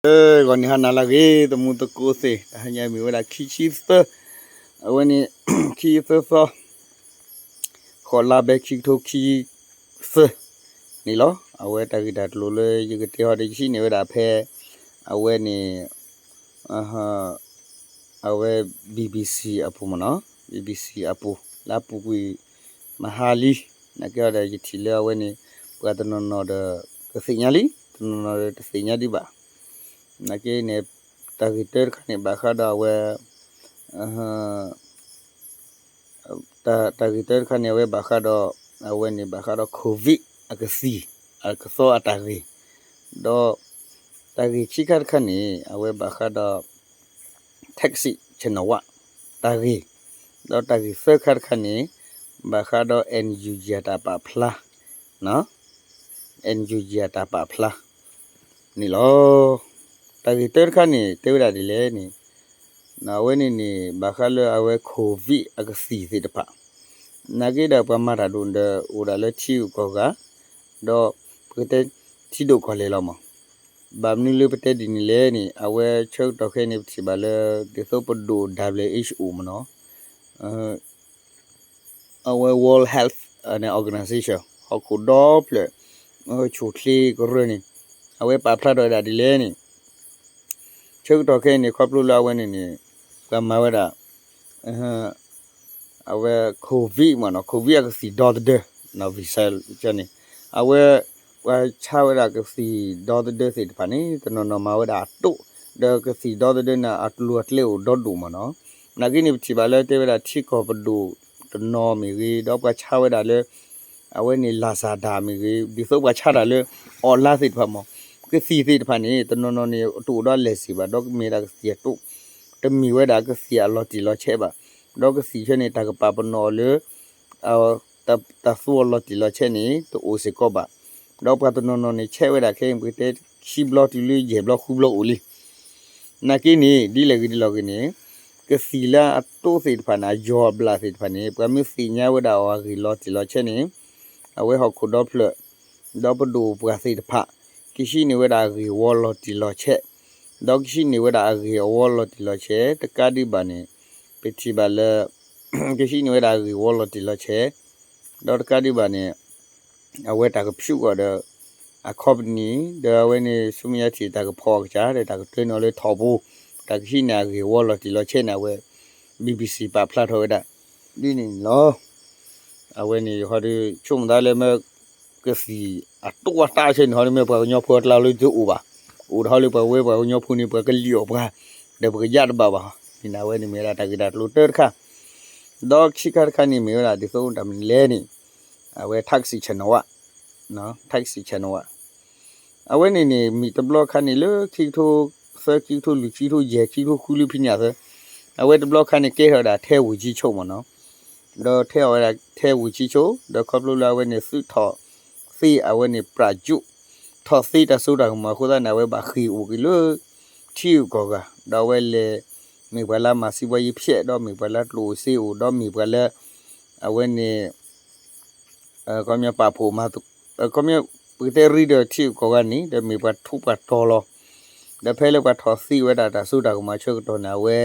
ဂီၤနံၤဟါနၤလၢအဂ့ၤ သမူသကိးသ့ၣ်, တဟါညါမ့ၢ်ဝဲဒၣ်ခံဆံသၢ, အဝဲန့ၣ် ခံဆံသၢသီ ဃိးလါဘဲခံကထိခံဆံသၢန့ၣ်လီၤ. အဝဲတၢ်ဂ့ၢ်တၢ်ကျိၤလၢယကတဲဟီဒီး ယဟံးန့ၢ်ဝဲဒၣ်ဖဲ အဝဲန့ၣ် အဝဲ BBC အပူၤမ့ၢ်နီၤ, BBC အပူၤ လၢအပူၤကွံာ်မဟါလံ. နာ်က့ဒီး ယထံၣ်လၢအဝဲန့ၣ် ပှၤတနီၤနီၤဒီး ကသ့ၣ်ညါလံ, တနီၤနီၤဒီးတသ့ၣ်ညါဒံးဘၣ်. နာ်က့န့ၣ် တၢ်ဂ့ၢ်တၢတခါန့ၣ် ဘၣ်ဃးဒီးအဝဲ တၢ်ဂ့ၢ်တၢတခါန့ၣ် အဝဲဘၣ်ဃးဒီး အဝဲန့ၣ် ဘၣ်ဃးဒီး COVID အကသံၣ် အကသီအတၢ်ဂ့ၢ်, ဒီးတၢ်ဂ့ၢ်ခံခါတခါန့ၣ် အဝဲဘၣ်ဃးဒီး Thaksin Shinawatra တၢ်ဂ့ၢ်, ဒီးတၢ်ဂ့ၢ်သၢခါတခါန့ၣ် ဘၣ်ဃးဒီး NUG အတၢ်ပာ်ဖျါ NUG အတၢ်ပာ်ဖျါန့ၣ်လီၤ. တၢ်ဂ့ၢ်တၢတခါန့ၣ် တဲဝဲဒၣ်ဒ်လဲၣ်န့ၣ် အဝဲန့ၣ်န့ၣ် ဘၣ်ဃးလၢအဝဲ COVID အကသံၣ်သ့ၣ်တဖၣ်, နာ်က့ဒီးပှၤမၤတၢ်ဒိၣ်ဒီး အိၣ်ဒၣ်လၢထံဂုၤကီၢ်ဂၤ, ဒီးပကတဲထံဒိၣ်ကီၢ်လဲၢ်လီၤမး. ဘၣ်မနုၤလၢပတဲဒ်န့ၣ်လဲၣ်န့ၣ် အဝဲဆၢကတီၢ်ခဲအံၤန့ၣ် ပထံၣ်ဘၣ်လၢ ဒ်သိးပဒိၣ် WHO မ့ၢ်နီၤ အဝဲ World Health Organization ဟီၣ်ခိၣ်ဒီဖျၢၣ် ဆိၣ်ချ့ကရၢန့ၣ် အဝဲပာ်ဖျါထီၣ်ဝဲဒၣ်ဒ်လဲၣ်န့ၣ် ဆၢကတီၢ်ခဲအံၤန့ၣ် ခီဖျိလၢအဝဲန့ၣ်န့ၣ် ပှၤမၤဝဲဒၣ် အဝဲ COVID မ့ၢ်နီၤ COVID အကသံၣ်ဒီသဒၢ နၢ်ဝံၤစဲန့ၣ် အဝဲ ပှၤဆါဝဲဒၣ်ကသံၣ်ဒီသဒၢသ့ၣ်တဖၣ်န့ၣ် တနီၤနီၤမၤဝဲဒၣ်အတိၣ် ဒီးကသံၣ်ဒီသဒၢန့ၣ် အကျိၤအကျဲအိၣ်ဒီဒိၣ်မ့ၢ်နီၤ. နာ်က့န့ၣ် ပထံၣ်ဘၣ်လၢတဲဝဲဒၣ်ထံကီၢ်ပဒိၣ်တနီၤမ့ၢ်ဂ့ၤ ဒီးပှၤဆါဝဲဒၣ်လၢ အဝဲန့ၣ် Lazada မ့ၢ်ဂ့ၤ ဒ်သိးပှၤဆါတၢ်လၢ online သ့ၣ်တဖၣ်မ့ၢ် ကသံၣ်သ့ၣ်တဖၣ်န့ၣ် တနီၤနီၤန့ၣ် တအိၣ်ဒီး license ဘၣ် ဒီးကမ့ၢ်ဒၣ်ကသံၣ်အတိၣ် တမ့ၢ်ဝဲဒၣ်ကသံၣ်အလီၤတံၢ်လီၤဆဲးဘၣ် ဒီးကသံၣ်ဆဲန့ၣ် တၢ်ကပာ်ပနီၣ်အီၤလၢ တၢ်သူအီၤလီၤတံၢ်လီၤဆဲးန့ၣ် တအိၣ်စ့ၢ်ကီးဘၣ်. ဒီးပှၤတနီၤနီၤန့ၣ် ဆဲးဝဲဒၣ်ခဲအံၤ ပကတဲခံဘျီတုၤလၢယဲၢ်ဘျီဃုဘျီအိၣ်လံ. နာ်က့န့ၣ် ဒ်လဲၣ်ဂ့ၤဒ်လဲၣ်ဂ့ၤန့ၣ် ကသံၣ်လၢအတိၣ်သ့ၣ်တဖၣ်န့ၣ် အယီၤအဘျၣ်သ့ၣ်တဖၣ်န့ၣ် ပှၤမ့ၢ်သ့ၣ်ညါဝဲဒၣ်အီၤအဂ့ၢ်လီၤတံၢ်လီၤဆဲးန့ၣ် အဝဲဟီၣ်ခိၣ်ဒီဖျၢၣ် ဒီးပဒိၣ်ပှၢ်သ့ၣ်တဖၣ် ကဟံးန့ၢ်ဝဲဒၣ်အဂ့ၢ်ဝီလီၤတံၢ်လီၤဆဲး ဒီးကဟံးန့ၢ်ဝဲဒၣ်အဂ့ၢ်အဝီလီၤတံၢ်လီၤဆဲး တကးဒံးဘၣ်န့ၣ် ပထံၣ်ဘၣ်လၢ ကဟံးန့ၢ်ဝဲဒၣ်အဂ့ၢ်ဝီလီၤတံၢ်လီၤဆဲး ဒီးတကးဒံးဘၣ်န့ၣ် အဝဲတၢ်ကဖၠူးအီၤဒီး အ company ဒီးအဝဲန့ၣ် ဆူမဲာ်ညါထံၣ်တၢ်ကဖီၣ်အကစၢ် ဒီးတၢ်ကတၢၢ်န့ၢ်အီၤလၢထီၣ်ဘိ တၢ်ကဟံးန့ၢ်အဂ့ၢ်ဝီလီၤတံၢ်လီၤဆဲးန့ၣ် အဝဲ BBC ပာ်ဖျါထီၣ်ဝဲဒၣ် ဒ်န့ၣ်လီၤ. အဝဲန့ၣ်ဟီဒီး ဆိကမိၣ်သးလၢမ့ၢ် ကသံၣ်အတိၣ်အတၢ်ဆဲန့ၣ်ဟီဒီး မ့ၢ်ပှၤကညီဖိအကျါလၢတအိၣ်ဘၣ်, အိၣ်ဒီးဟီလၢပှၤဝဲပှၤကညီဖိန့ၣ် ပှၤကလံၣ်အီၣ်ပှၤ ဒီးပကယၣ်တဘၣ်ဘၣ်. န့ၣ်အဝဲန့ၣ်မ့ၢ်ဝဲဒၣ်တၢ်ဂ့ၢ်တၢ်ကျိၤတၢတခါ ဒီးခံခါတခါန့ၣ်မ့ၢ်ဝဲဒၣ်ဒ်သိးတၢ်မနုၤလဲၣ်န့ၣ် အဝဲ Thaksin Shinawatra, Thaksin Shinawatra အဝဲန့ၣ်န့ၣ် မ့ၢ်တဘျီခါန့ၣ်လၢခံကထိသၢ ခံကထိလွံၢ် ခံကထိယဲၢ် ခံကထိဃုလၢဖဲန့ၣ်အသိး အဝဲတဘျီခါန့ၣ်ကဲထီၣ်ဝဲဒၣ်ထဲ ဝန်ကြီးချုပ် မ့ၢ်နီၤ, ဒီးထဲအီၤဝဲဒၣ်ထဲ ဝန်ကြီးချုပ် ဒီးခီဖျိလၢအဝဲန့ၣ်သုးထီၣ်သ့အဝဲန့ၣ် ပြၢ်ကၠူၣ် ထီၣ်သ့တၢ်စိတၢ်ကမီၤအဃိသတးန့ၣ် အဝဲဘၣ်ဃ့ၢ်အိၣ်က့ၤလၢ ထံဂုၤကီၢ်ဂၤ ဒီးအဝဲလဲၤ မ့ၢ်ပှၤလၢမၤစံးဘီယံၤဖျဲး ဒီးမ့ၢ်ပှၤလၢကျိၣ်အိၣ်စ့အိၣ် ဒီးမ့ၢ်ပှၤလၢ အဝဲန့ၣ် ခီပညီပာ်ဖှိၣ်မၤသကိး ခီပညီ ပကတဲရ့ဒီးထံဂုၤကီၢ်ဂၤန့ၣ် ဒီးမ့ၢ်ပှၤထူးပှၤတီၤလီၤ. ဒီးဖဲလၢပှၤထီၣ်သ့ဝဲဒၣ်တၢ်စိတၢ်ကမီၤဆၢကတီၢ်န့ၣ် အဝဲ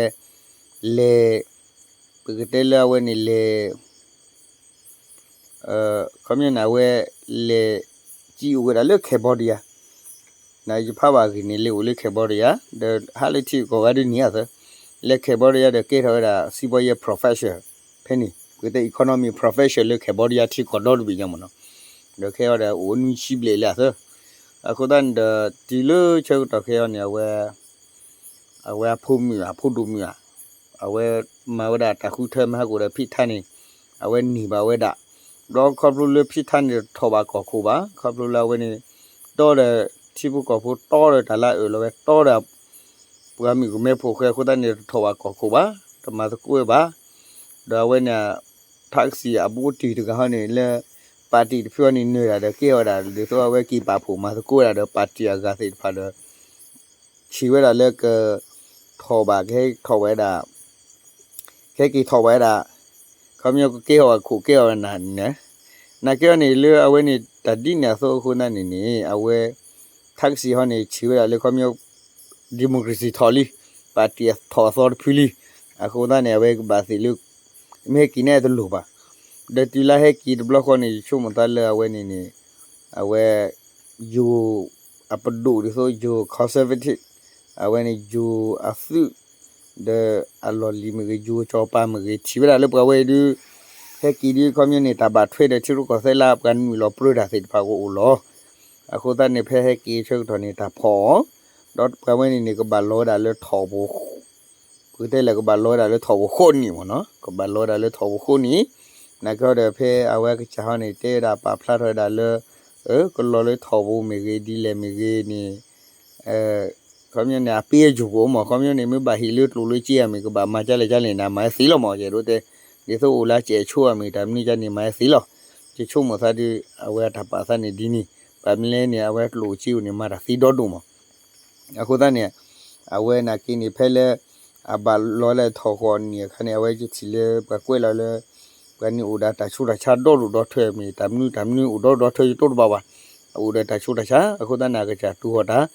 လဲၤ ပကတဲလၢအဝဲန့ၣ်လဲၤ ခီပညီန့ၣ် အဝဲလဲၤ ကံအိၣ်ဝဲဒၣ်လၢ Cambodia န့ၣ် ယဖးဘၣ်အဂ့ၢ်န့ၣ် လဲၤအိၣ်လၢ Cambodia ဒီးဟးလၢထံဂုၤကီၢ်ဂၤဒ်န့ၣ်အသိး လဲၤ Cambodia ဒီးကဲထီၣ်ဝဲဒၣ်စံးဘီယဲၢ် professor ဖဲန့ၣ် ပကတဲ economic professor လၢ Cambodia ထံကီၢ်ဒီတဘ့ၣ်ညါမ့ၢ်နီၤ, ဒီးခဲအံၤဒီးအိၣ်နွံဆံဘျဲၣ်လၢအသိး, အဃိသတးန့ၣ်ဒီး တုၤလၢဆၢကတီၢ်ခဲအံၤန့ၣ် အဝဲ အဝဲအဖိမုၣ်ဧါ အဖိဒိၣ်မုၣ်ဧါ အဝဲမၤဝဲဒၣ်တၢ်ဃုထၢမၤဟးကိာ်ဒီးဖံးထါန့ၣ် အဝဲန့ၢ်ဘၣ်ဝဲဒၣ်, ဒီးခီဖျိလၢဖံးထါန့ၣ်တထီၣ်ဘၣ်ကီၢ်ခိၣ်ဘၣ် ခီဖျိလၢအဝဲန့ၣ် တီဒီး ထံဖိကီၢ်ဖိတီဒီးတၢ်လၢအအၢၣ်လီၤဝဲတီဒီး ပှၤမုၣ်ကမဲဖိဃဲအဃိသတးန့ၣ် တထီၣ်ဘၣ်ကီၢ်ခိၣ်ဘၣ် တမၤသကိးဝဲဘၣ်, ဒီးအဝဲန့ၣ် ထးကစံၣ်အဘူးတံၢ်တဂၤဟီန့ၣ်လၢ ပၣ်တံၣ်တဖုအီၤန့ၣ်နၢၤဒၣ်ဒီးကဲဝဲဒၣ် ဒ်သိးအဝဲက့ၤပာ်ဖှိၣ်မၤသကိးဝဲဒၣ်ဒီးပၣ်တံၣ်အဂၤသ့ၣ်တဖၣ်ဒီး ဆံးဝဲဒၣ်လၢက ထီၣ်ဘၣ်ကဟဲထီၣ်ဝဲဒၣ် ကဟဲက့ၤထီၣ်ဝဲဒၣ် ခီပညီကကဲထီၣ်ဝဲခိၣ်ကဲထီၣ်ဝဲနၤန့ၣ်, နာ်က့အီၤန့ၣ်လၢအဝဲန့ၣ်တၢ်ဒ်န့ၣ်အသိးအဃိသတးန့ၣ်န့ၣ် အဝဲ ထးကစံၣ်ဟီန့ၣ် ဆံးဝဲဒၣ်လၢခီပညီ democracy ထီၣ်လံ, ပာ်တံၢ်ထီၣ်အသီတဖုလံ. အဃိသတးန့ၣ် အဝဲကဘၣ်သ့ၣ်လၢ မ့ၢ်ဟဲက့ၤန့ၣ်တလိၣ်ဘၣ်. ဒီးတုၤလၢဟဲက့ၤတဘျီဃီန့ၣ် ယဆိကမိၣ်သးလၢအဝဲန့ၣ်န့ၣ် အဝဲ ယိၤအပဒိၣ်ဒ်သိး ယိၤ conservative အဝဲန့ၣ် ယိၤအသုး ဒီးအလီၢ်လံၤမ့ၢ်ဂ့ၤ ယိၤကၠီၤပၤမ့ၢ်ဂ့ၤ ထံၣ်ဝဲဒၣ်လၢပှၤဝဲဒုး ဟဲက့ၤဒုး ခီပညီန့ၣ် တၢ်ဘၣ်ထွဲဒီးထံရူၢ်ကီၢ်သဲးလၢပှၤနုာ်လီၤပြၢတၢ်သ့ၣ်တဖၣ်ကအိၣ်လီၤ. အဃိသတးန့ၣ် ဖဲဟဲက့ၤဆၢကတီၢ်န့ၣ် တၢ်ဖီၣ်အီၤ, ဒီးပှၤဝဲန့ၣ်န့ၣ် ကဘၣ်လီၤဝဲဒၣ်လၢထီၣ်ပူၤ ပကတဲလဲၣ် ကဘၣ်လီၤဝဲဒၣ်လၢထီၣ်ပူၤဃိးနံၣ်မ့ၢ်နီၤ, ကဘၣ်လီၤဝဲဒၣ်လၢထီၣ်ပူၤဃိးနံၣ်. နာ်က့ဒီး ဖဲအဝဲကစၢ်ဟီန့ၣ် တဲဝဲဒၣ်ပာ်ဖျါထီၣ်ဝဲဒၣ်လၢ ကလီၤလၢထီၣ်ပူၤမ့ၢ်ဂ့ၤ ဒ်လဲၣ်မ့ၢ်ဂ့ၤန့ၣ် ခီပညီန့ၣ် အပ့အယိာ်ကအိၣ်မး, ခီပညီန့ၣ် မ့ၢ်ဘၣ်ဟ့ၣ်လၢကျိၣ်လၢစ့အမ့ၢ် ကဘၣ်မၤကလဲၣ်ကလဲၣ်န့ၣ် မၤဝဲသ့လီၤမး, ယဲဒိးတဲ ဒ်သိးအိၣ်လၢအစဲးအဆိအမ့ၢ် တၢ်မနုၤကန့ၣ် မၤဝဲသ့လီၤ. ယဆိကမိၣ်သးဒုး အဝဲအတၢ်ပာ်သးန့ၣ်ဒ်န့ၣ်, ဘၣ်မနုၤလဲၣ်န့ၣ် အဝဲကျိၣ်စ့အံၤန့ၣ် မၤတၢ်သ့ဒီဒိၣ်မး. အဃိသတးန့ၣ် အဝဲနာ်က့န့ၣ် ဖဲလၢ အဘၣ်လီၤလၢထီၣ်ဃိးနံၣ်အခါန့ၣ် အဝဲယထံၣ်လၢပှၤကွဲးလီၤလၢ ပှၤန့ၣ်အိၣ်ဒီးတၢ်ဆူးတၢ်ဆါဒီဒိၣ်ဒီထၢမ့ၢ် တၢ်မနုၤတၢ်မနုၤအိၣ်ဒီဒိၣ်ဒီထၢယတိၢ်တဘၣ်ဘၣ်. အအိၣ်ဒီးတၢ်ဆူးတၢ်ဆါ အဃိသတးန့ၣ် အကစၢ်တူၢ်ဃီၤတၢ်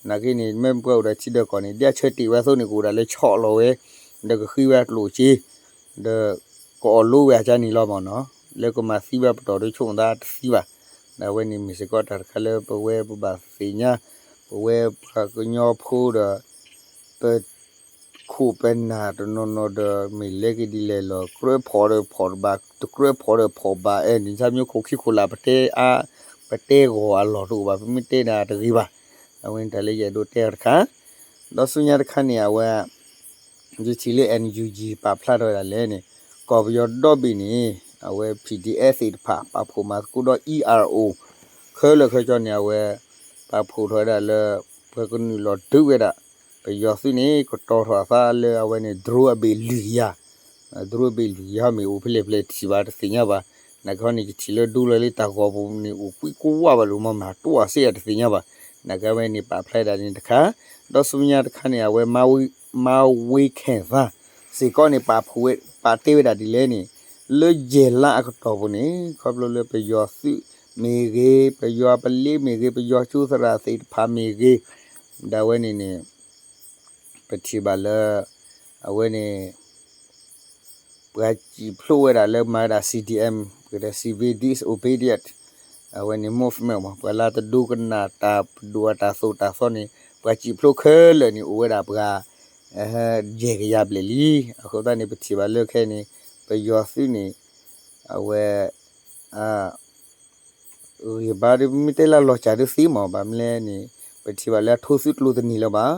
နာ်က့န့ၣ် မ့ၢ်ပှၤအိၣ်ဒီးထံဒီးကီၢ်န့ၣ် ဒ်အဆၢတ့ၢ်ဝဲအသိးန့ၣ် ကအိၣ်ဒၣ်လၢဆီၣ်လီၤဝဲ ဒီးကဃ့ဝဲအကျိၣ်စ့ ဒီး ကအီၣ်လိဝဲအကါန့ၣ်လီၤမ့ၢ်နီၤ, လၢကမၤသံဝဲပတီၢ်ဒုးဆိကမိၣ်သးတသံဘၣ်. ဒီးအဝဲန့ၣ်မ့ၢ်စ့ၢ်ကီးတၢ်တခါလၢပဝဲပဘၣ်သ့ၣ်ညါ, ပဝဲပှၤကညီဖိဒီး ပ ခိၣ်ပနၢ်တနီၤနီၤဒီး မ့ၢ်လဲၤက့ၤဒ်လဲၣ်လီၤ, ကြၢးဖီၣ်ဒီးဖီၣ်တဘၣ်, တကြၢးဖီၣ်ဒီးဖီၣ်ဘၣ်, အဲၣ် နံၣ်ဆါမၠိခိၣ်ခံခိၣ်လၢ် ပတဲအါ, ပတဲဂီၤအလီၢ်တအိၣ်ဘၣ်, ပမ့ၢ်တဲဒၣ်တဂ့ၤဘၣ်. အဝဲန့ၣ်တၢ်လၢယအဲၣ်ဒိးတဲအီၤတခါ, ဒီးဆူညါတခါန့ၣ် အဝဲ ယထံၣ်လၢ NUG ပာ်ဖျါထီၣ်ဝဲဒၣ်လဲၣ်န့ၣ် ကီၢ်ပယီၤဒီဘ့ၣ်န့ၣ် အဝဲ PDF သ့ၣ်တဖၣ် ပာ်ဖှိၣ်မၤသကိးဒီး ERO ခဲလၢာ်ခဲဆ့န့ၣ် အဝဲ ပာ်ဖှိၣ်ထီၣ်ဝဲဒၣ်လၢ ပှၤကနုာ်လီၤဒုးဝဲဒၣ် ပယီၤသုးန့ၣ် ကတီၤထီၣ်အသးလၢအဝဲန့ၣ် drone အဘ့ၣ်လွံၢ်ကယၤ drone အဘ့ၣ်လွံၢ်ကယၤမ့ၢ်အိၣ်ဖဲလဲၣ်ဖဲလဲၣ်တထံၣ်ဘၣ်တသ့ၣ်ညါဘၣ်. နာ်က့ဟီန့ၣ် ယထံၣ်လၢဒိလီၤလၢတၢ်ဂီၤပူၤန့ၣ် အိၣ်ကွံာ်ကိးဝါဘၣ်လၢမ့ၢ်မၤတိၢ်အစ့အတသ့ၣ်ညါဘၣ်. နာ်က့အဝဲန့ၣ် ပာ်ဖျါဒၣ်န့ၣ်တခါ, ဒီးဆူညါတခါန့ၣ် အဝဲ မါဝ့ခဲၣ်သါ စ့ၢ်ကီးန့ၣ် ပာ်ဖှိၣ်ဝဲ ပာ်တဲဝဲဒၣ်ဒ်လဲၣ်န့ၣ် လၢယဲၢ်လါအကတီၢ်ပူၤန့ၣ် ခီဖျိလၢပယီၤသုးမ့ၢ်ဂ့ၤ, ပယီၤပလ့မ့ၢ်ဂ့ၤ, ပယီၤကၠိသရၣ်သ့ၣ်တဖၣ်မ့ၢ်ဂ့ၤ, ဒ်ဝဲန့ၣ်န့ၣ် ပထံၣ်ဘၣ်လၢ အဝဲန့ၣ် ပှၤစံၣ်ဖျိးဝဲဒၣ်လၢမၤဝဲဒၣ် CDM ပကတဲ civil disobedience အဝဲန့ၣ် movement မး ပှၤလၢတဒိကနၣ်တၢ်ပဒိၣ်အတၢ်သိၣ်တၢ်သီန့ၣ် ပှၤစံၣ်ဖျိးခဲလၢာ်န့ၣ် အိၣ်ဝဲဒၣ်ပှၤ ယဲၢ်ကယၤဘျဲၣ်လံ. အဃိသတးန့ၣ် ပထံၣ်ဘၣ်လၢခဲအံၤန့ၣ် ပယီၤသုးန့ၣ် အဝဲ ဂံၢ်ဘါဒ်မ့ၢ်တဲလၢလီၤစၢ်ဒ်သ့မး ဘၣ်မနုၤလဲၣ်န့ၣ် ပထံၣ်ဘၣ်လၢအထိသုးကျိၤတန့ၢ်လၢၤဘၣ်,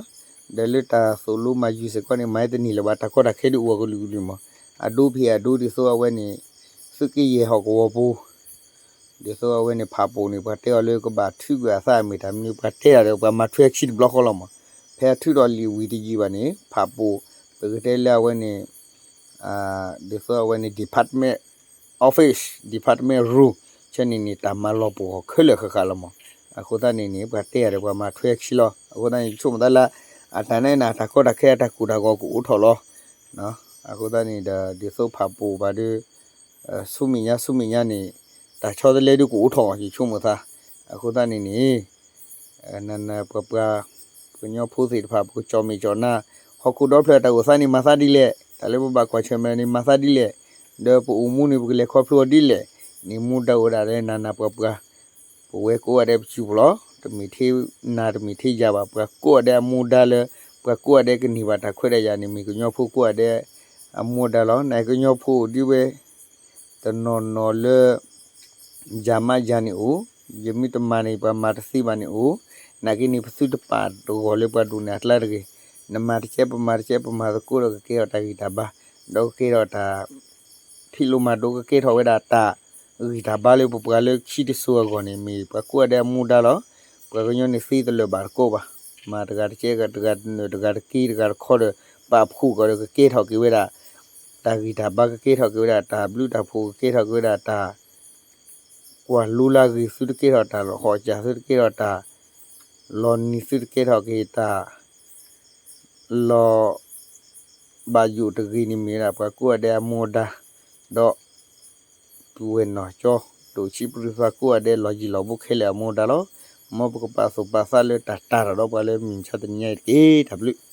ဒီးလၢတၢ်သိၣ်လိမၤယုၤစ့ၢ်ကီးန့ၣ် မၤတန့ၢ်လၢၤဘၣ်, တၢ်ကီတၢ်ခဲဒ်အိၣ်အကလုာ်ကလုာ်မး, အဒိဖံးအဒိဒ်သိးအဝဲန့ၣ် သုးကယဲၢ်ဟီၣ်ကဝီၤပူၤ ဒ်သိးအဝဲန့ၣ် ဖးပိာ်န့ၣ် ပှၤတဲအီၤလၢကဘၣ်ထုးကွံာ်အသးအမ့ၢ်တၢ်မနုၤ ပှၤတဲဒၣ်ဒီး ပှၤမၤထွဲခံတဘျီဃီလီၤမး, ဖဲအထုးထီၣ်လံာ်ဝံၤတယံာ်ဘၣ်န့ၣ် ဖးပိာ် ပကတဲလၢအဝဲန့ၣ် ဒ်သိးအဝဲန့ၣ် department office, department room ဆဲန့ၣ်န့ၣ် တၢ်မၤလီၤပှီၢ်ခဲလၢာ်ဃၣ်ဃၣ်လီၤမး. အဃိသတးန့ၣ်န့ၣ် ပှၤတဲယၤဒီးပှၤမၤထွဲခံလီၤ. အဃိသတးန့ၣ် ယဆိကမိၣ်သးလၢ အတၢ်န့ၣ်န့ၣ် တၢ်ကီတၢ်ခဲအတၢ်ကိၢ်တၢ်ဂီၤကအိၣ်ထီၣ်လီၤ. အဃိသတးန့ၣ်ဒီး ဒ်သိးဖးပိာ်ဘၣ်ဒီး ဆူမဲာ်ညါဆူမဲာ်ညါန့ၣ် တၢ်ဆီတလဲဒုးကအိၣ်ထီၣ် ယဆိကမိၣ်သး. အဃိသတးန့ၣ်န့ၣ် နနပှၤပှၤ ပှၤကညီဖိသ့ၣ်တဖၣ် ပကကၠီၣ်မဲာ်ကၠီၣ်နါ ဟီၣ်ခိၣ်ဒီဖျၢၣ်တၢ်အိၣ်သးန့ၣ် မၤသးဒ်လဲၣ်, တၢ်လၢပဘၣ်ကွၢ်ဆၢၣ်မဲာ်န့ၣ် မၤသးဒ်လဲၣ်, ဒီးပအိၣ်မူန့ၣ် ပကလဲၤခီဖျိအီၤဒ်လဲၣ်န့ၣ် မူဒါအိၣ်ဒၣ်လၢနနပှၤပှၤ ပဝဲကိးဂၤဒဲးပစုပူၤလီၤ. တမ့ၢ်ထဲနၤ တမ့ၢ်ထဲယၤဘၣ်, ပှၤကိးဂၤဒဲးအမူဒါလၢ ပှၤကိးဂၤဒဲးကန့ၢ်ဘၣ်တၢ်ခွဲးတၢ်ယာ်န့ၣ် မ့ၢ်ကညီဖိကိးဂၤဒဲးအမူဒါလီၤ. နကညီဖိအိၣ်ဒ်ဝဲ တနီၤနီၤလၢ ယၤမးယၤန့ၣ်အိၣ်, ယမ့ၢ်တမၤန့ၣ် ပှၤမၤတသ့ဘၣ်န့ၣ်အိၣ်, နာ်က့န့ၣ် ပသုတပာ်တဂီၤလၢပှၤဒိၣ်န့ၢ်အကျါတဂ့ၤ. နမၤတကဲ ပမၤတကဲ ပမၤသကိးဒီးကကဲထီၣ်တၢ်ဂံၢ်တၢ်ဘါ, ဒီးကကဲထီၣ်တၢ် ဖံးလိမၤဒိး ကကဲထီၣ်ဝဲဒၣ်တၢ်ဂံၢ်တၢ်ဘါလၢပပှၤလၢခံတစိၤအဂီၢ်န့ၣ် မ့ၢ်ပှၤကိးဂၤဒဲးအမူဒါလီၤ. ပှၤကညီန့ၣ်သ့တလၢာ်ဘၣ်တကိးဘၣ်. မၤတဂၤတကဲ တဂၤတနၢၤ တဂၤတက့ တဂၤတခီဒီး ပာ်ဖှိၣ်ကီးဒီးကကဲထီၣ်က့ၤဝဲဒၣ် တၢ်ဂံၢ်တၢ်ဘါ ကကဲထီၣ်က့ၤဝဲဒၣ် တၢ်ဘျုးတၢ်ဖှိၣ် ကကဲထီၣ်က့ၤဝဲဒၣ်တၢ် ကွၢ်လိလၢဂ့ၤ သုတကဲထီၣ်တၢ်လီၤဟီၣ်စၢ် သုတကဲထီၣ်တၢ် လီၤနံၤ သုတကဲထီၣ်က့ၤတၢ် လီၤ ဘၣ်ယိၣ်တဂ့ၤန့ၣ် မ့ၢ်ဝဲဒၣ်ပှၤကိးဂၤဒဲးအမူအဒါ, ဒီး ပုၢ်ဝဲၢ်နီၢ်ကၠီ ဒိၣ်ဆံးပြံသးကိးဂၤဒဲး လီၤယံၤလီၤဘူးခဲလၢာ်အမူအဒါလီၤ. မ်ပကပာ်သူၣ်ပာ်သးလၢတၢ်တၢ်ထီၣ်ဒီးပှၤလၢမုၢ်မဆါတနံၤညါအံၤတက့ၢ်. တၢ်ဘျုး